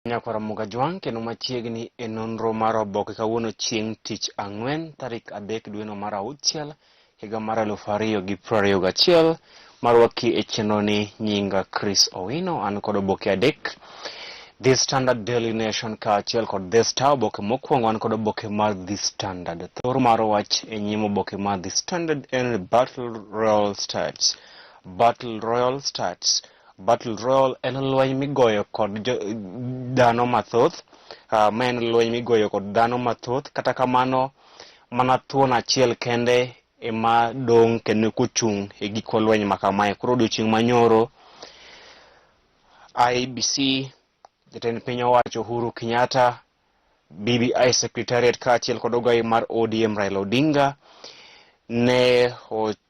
Nyakwar Mugajwang' kendo machiegni e nonro mar oboke kawuono chieng' tich ang'wen tarik 3 dweno mar 6 higa mar 2021 marwaki e chenro ni nyinga Chris Owino an kod oboke 3 The Standard Daily Nation kaachiel kod The Star. Oboke mokwongo an kod oboke mar The Standard. Thor mar wach e nyim oboke mar The Standard en Battle Royal Starts. Battle Royal Starts. Battle Royal en lweny migoyo kod dhano mathoth. Ma en lweny migoyo kod dhano mathoth. Kata kamano mana thuon achiel kende ema dong' kendo kochung' e giko lweny ma kamae. Koro odiochieng' manyoro IEBC, jatend piny owacho Uhuru Kenyatta, BBI Secretariat kaachiel kod ogai mar ODM Raila Odinga ne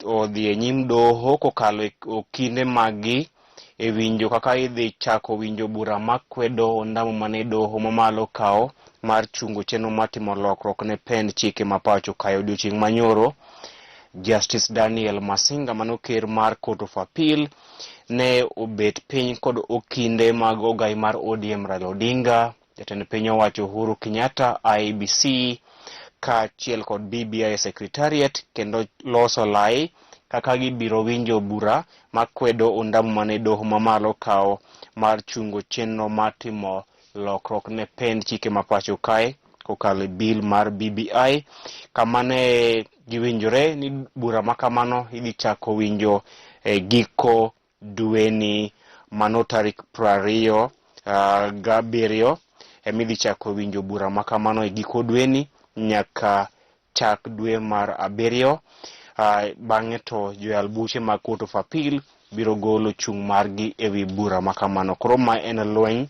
odhi e nyim doho kokalo e okinde maggi e winjo kaka idhi chako winjo bura makwedo ondamo mane doho mamalo kawo mar chungo chenro mar timo lokruok ne pend chike ma pacho kae. Odiochieng' manyoro Justice Daniel Masinga mano ker mar Court of Appeal ne obet piny kod okinde mag ogai mar ODM Raila Odinga, jatend piny owacho Uhuru Kenyatta, IEBC kaachiel kod BBI Secretariat kendo loso lai kaka gibiro winjo bura makwedo ondamo mane doho mamalo kawo mar chungo chenro mar timo lokruok ne pend chike ma pacho kae kokalo e bill mar BBI kama ne giwinjore ni bura ma kamano idhi chako winjo e giko dweni mano tarik 27 emidhi chako winjo bura ma kamano e giko dweni nyaka chak dwe mar 7. Bang'e to joyal buche mag Court of Appeal biro golo chung' margi e wi bura ma kamano. Koro ma en lweny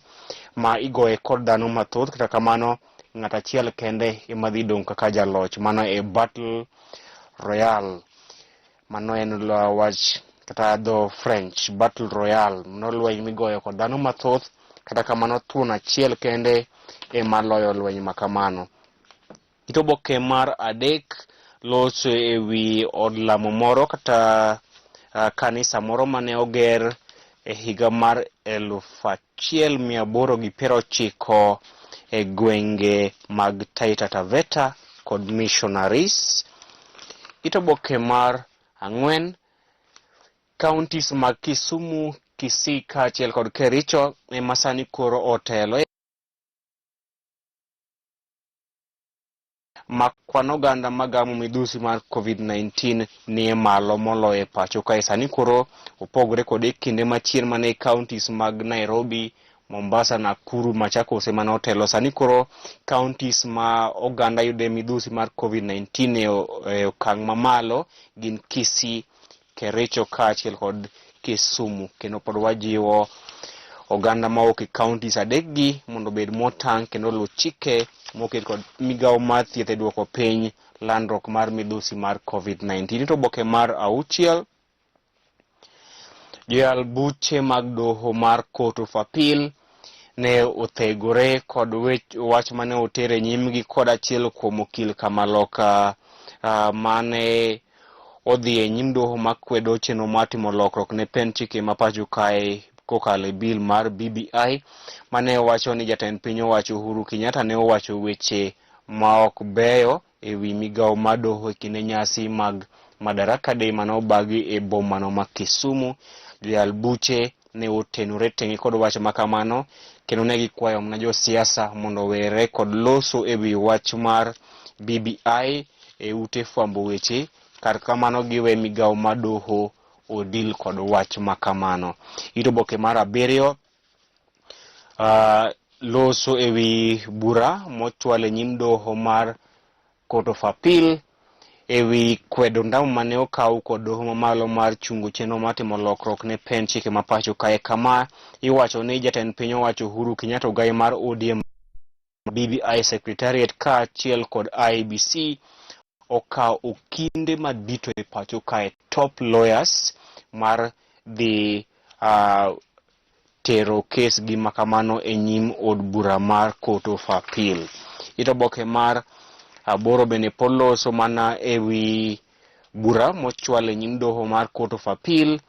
ma igoye kod dhano mathoth, kata kamano ng'at achiel kende ema dhi dong' kaka jaloch. Mano e Battle Royale. Mano en wach kata dho French, Battle Royale. Mano lweny migoyo kod dhano mathoth, kata kamano thuon achiel kende ema loyo lweny ma kamano. Kit oboke mar 3 loso e wi od lamo moro kata kanisa moro mane oger e higa mar 1890 e gwenge mag Taita Taveta kod missionaries. Kit oboke mar 4, counties mag Kisumu, Kisii kaachiel kod Kericho ema sani koro otelo ma kwan oganda magamo midhusi mar COVID-19 nie malo moloyo e pacho kae. Sani koro opogore kod e kinde machien mane counties mag Nairobi, Mombasa, Nakuru, Machakos ema notelo. Sani koro counties ma oganda yude midhusi mar COVID-19 e okang' mamalo gin Kisii, Kericho kaachiel kod Kisumu. Kendo pod wajiwo oganda mawuok e counties adekgi mondo obed motang' kendo oluw chike moket kod migawo mar thieth e duoko piny landruok mar midhusi mar COVID-19. To oboke mar 6, joyal buche mag doho mar Court of Appeal ne othegore kod wach mane oter e nyimgi kod achiel kuom okil Kamaloka mane odhi e nyim doho makwedo chenro mar timo lokruok ne pend chike ma pacho kae kokalo e bill mar BBI mane owacho ni jatend piny owacho Uhuru Kenyatta ne owacho weche ma ok beyo e wi migawo mar doho e kinde nyasi mag Madaraka Day mane obagi e bomano ma Kisumu. Joyal buche ne otenore tenge kod wach ma kamano kendo ne gikwayo mana josiasa mondo owere kod loso e wi wach mar BBI e ute fwambo weche, kar kamano giwe migawo mar doho odil kod wach ma kamano. It oboke mar 7 loso e wi bura mochwal e nyim doho mar Court of Appeal e wi kwedo ndamo mane okaw kod doho mamalo mar chungo chenro mar timo lokruok ne pend chike ma pacho kae, kama iwacho ni jatend piny owacho Uhuru Kenyatta ogai mar ODM, BBI Secretariat kaachiel kod IEBC okawo okinde madito e pacho kae, top lawyers, mar dhi tero kes gi makamano e nyim od bura mar Court of Appeal. It oboke mar 8 bende pod loso mana e wi bura mochwal e nyim doho mar Court of Appeal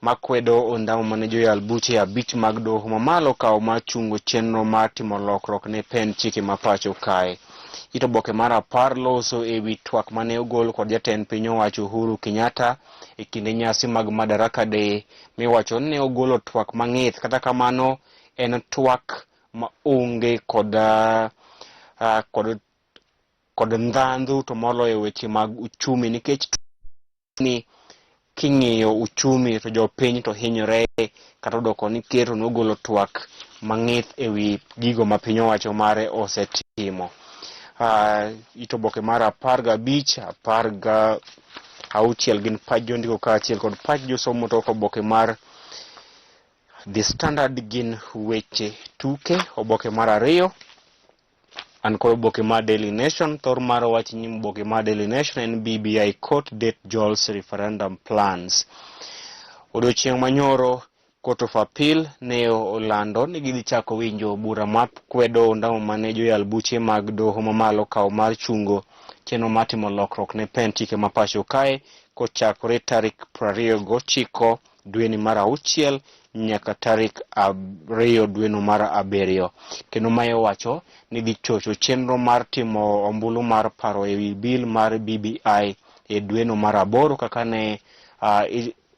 Makwedo ondamo mane joyal buche abich mag doho mamalo okawo mar chungo chenro mar timo lokruok ne pend chike ma pacho kae. It oboke mar apar loso e wi twak mane ogol kod jatend piny owacho Uhuru Kenyatta e kinde nyasi mag Madaraka Day miwacho ni ne ogolo twak mang'ith kata kamano en twak ma onge kod, kod, kod ndhandhu to moloyo weche mag uchumi nikech ni king'iyo uchumi to jopiny to hinyore kata odoko ni ker to nogolo twak mang'ith e wi gigo ma piny owacho mare osetimo. It oboke mar 15, 16 gin pach jondiko kaachiel kod pach josomo to oboke mar The Standard gin weche tuke. Oboke mar 2 an kod oboke mar Daily Nation. Thor mar wach nyim oboke mar Daily Nation en BBI court date jolts referendum plans. Odiochieng' manyoro Court of Appeal ne olando ni gidhi chako winjo bura ma kwedo ondamo mane joyal buche mag doho mamalo okawo mar chungo chenro mar timo lokruok ne pend chike ma pacho kae kochakore tarik 29 dweni mar 6 nyaka tarik 2 dweno mar 7. Kendo mae owacho ni dhi chocho chenro mar timo ombulu mar paro e wi bill mar BBI e dweno mar 8 kaka ne,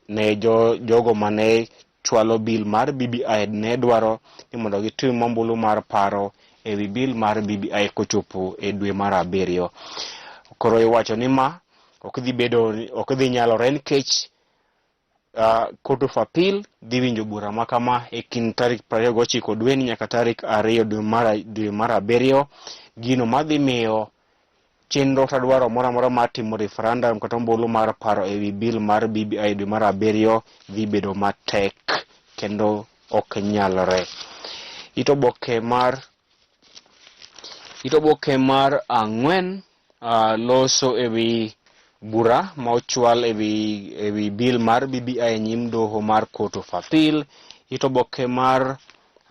ne jogo mane chwalo bill mar BBI ne dwaro ni mondo gitim ombulu mar paro e wi bill mar BBI kochopo e dwe mar 7. Koro iwacho ni ma ok dhi bedo, ok dhi nyalore nikech Court of Appeal dhi winjo bura ma kama e kind tarik 29 dweni nyaka tarik 2 dwe mar 7, gino madhi miyo chenro kata dwaro moro amora mar timo referendum kata ombulu mar paro e wi bill mar BBI dwe mar 7 dhi bedo matek kendo ok nyalore. It oboke mar 4 loso e wi bura ma ochwal e wi bill mar BBI e nyim doho mar Court of Appeal. It oboke mar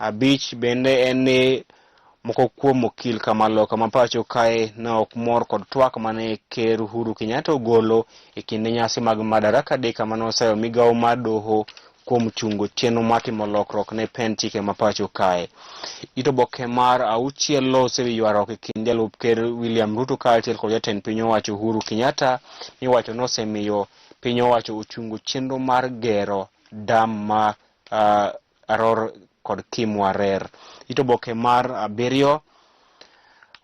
5 bende en ni moko kuom okil kamaloka ma pacho kae ne ok mor kod twak mane Ker Uhuru Kenyatta ogolo e kinde nyasi mag Madaraka Day kama ne osayo migawo mar doho kuom chungo chenro mar timo lokruok ne pend chike ma pacho kae. It oboke mar 6 loso e wi ywaruok e kind jalup ker William Ruto kaachiel kod jatend piny owacho Uhuru Kenyatta miwacho ni osemiyo piny owacho ochungo chenro mar gero dam ma Aror kod Kimwarer. It oboke mar 7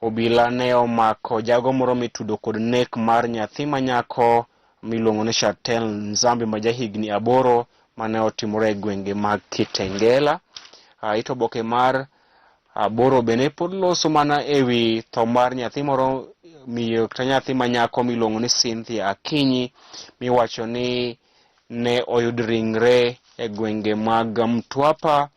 obila ne omako jago moro mitudo kod nek mar nyathi manyako miluongo ni Shatel Nzambi ma jahigni 8 mane otimore e gwenge mag Kitengela. It oboke mar 8 bende pod loso mana e wi tho mar nyathi moro miyo kata nyathi manyako miluongo ni Cynthia Akinyi miwacho ni ne oyud ringre e gwenge mag Mtwapa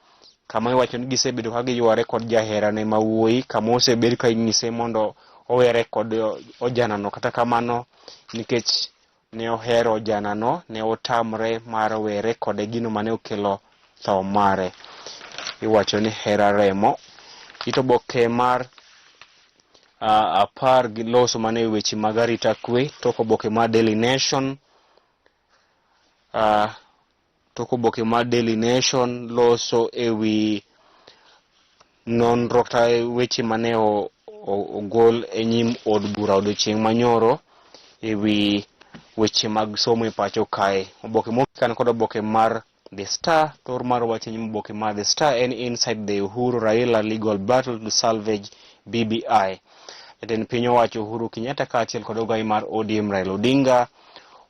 kama iwacho ni gisebedo ka giyware kod jaherane ma wuoyi kama osebed ka inyise mondo owere kod ojanano. Kata kamano nikech ne ohero ojanano ne otamre mar were kode gino mane okelo tho mare. Iwacho ni hera remo. It oboke mar 10 gi loso mane weche mag arita kwe tok oboke mar Daily Nation. Tok oboke mar Daily Nation loso e wi nonro kata weche mane ogol e nyim od bura odiochieng' manyoro e wi weche mag somo e pacho kae. Oboke mogik an kod oboke mar The Star. Thor mar wach e nyim oboke mar The Star en Inside the Uhuru Raila Legal Battle to Salvage BBI. Jatend piny owacho Uhuru Kenyatta kaachiel kod ogai mar ODM Raila Odinga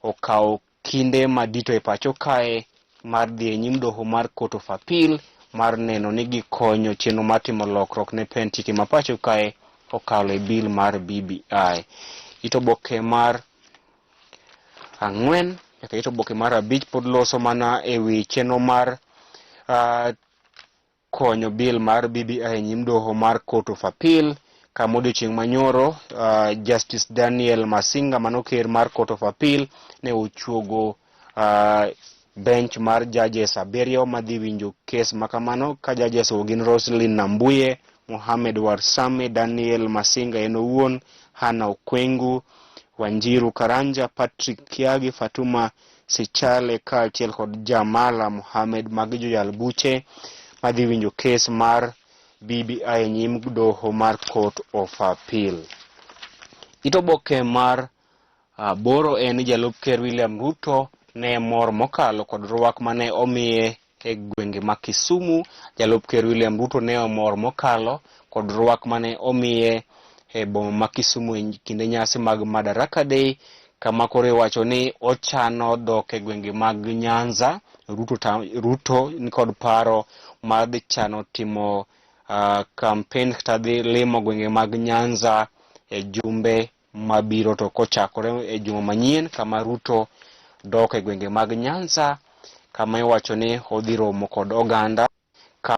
okawo kinde madito e pacho kae mar dhi e nyim doho mar Court of Appeal mar neno ni gikonyo chenro mar timo lokruok ne pend chike ma pacho kae kokalo e bill mar BBI. It oboke mar 4 nyaka it oboke mar 5 pod loso mana e wi chenro mar konyo bill mar BBI e nyim doho mar Court of Appeal kama odiochieng' manyoro Justice Daniel Masinga mano ker mar Court of Appeal ne ochuogo bench mar judges 7 madhi winjo kes makamano ka judges go gin Roselyn Nambuye, Mohamed Warsame, Daniel Masinga en owuon, Hannah Okwengu, Wanjiru Karanja, Patrick Kiagi, Fatuma Sichale kaachiel kod Jamala Mohamed magi joyal buche madhi winjo kes mar BBI e nyim doho mar Court of Appeal. It oboke mar aboro en ni jalup ker William Ruto ne mor mokalo kod rwak mane omiye e gwenge ma Kisumu. Jalup ker William Ruto ne omor mokalo kod rwak mane omiye e boma ma Kisumu e kinde nyasi mag Madaraka Day kama koro iwacho ni ochano dok e gwenge mag Nyanza. Ruto, ta, Ruto nikod paro mar dhi chano timo kampen kata dhi limo gwenge mag Nyanza e jumbe mabiro to kochakore e juma manyien kama Ruto dok e gwenge mag Nyanza kama iwacho ni odhi romo kod oganda ka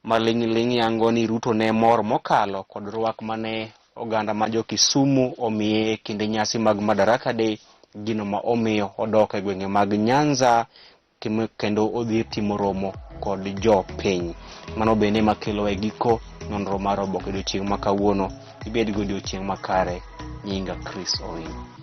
maling'ling' yango ni Ruto ne mor mokalo kod rwak mane oganda ma jo Kisumu omiye e kinde nyasi mag Madaraka Day, gino ma omiyo odok e gwenge mag Nyanza kendo odhi timo romo kod jopiny. Mano bende makelo e giko nonro mar oboke odiochieng' ma kawuono. Ibed gi odiochieng' makare. Nyinga Chris Owino.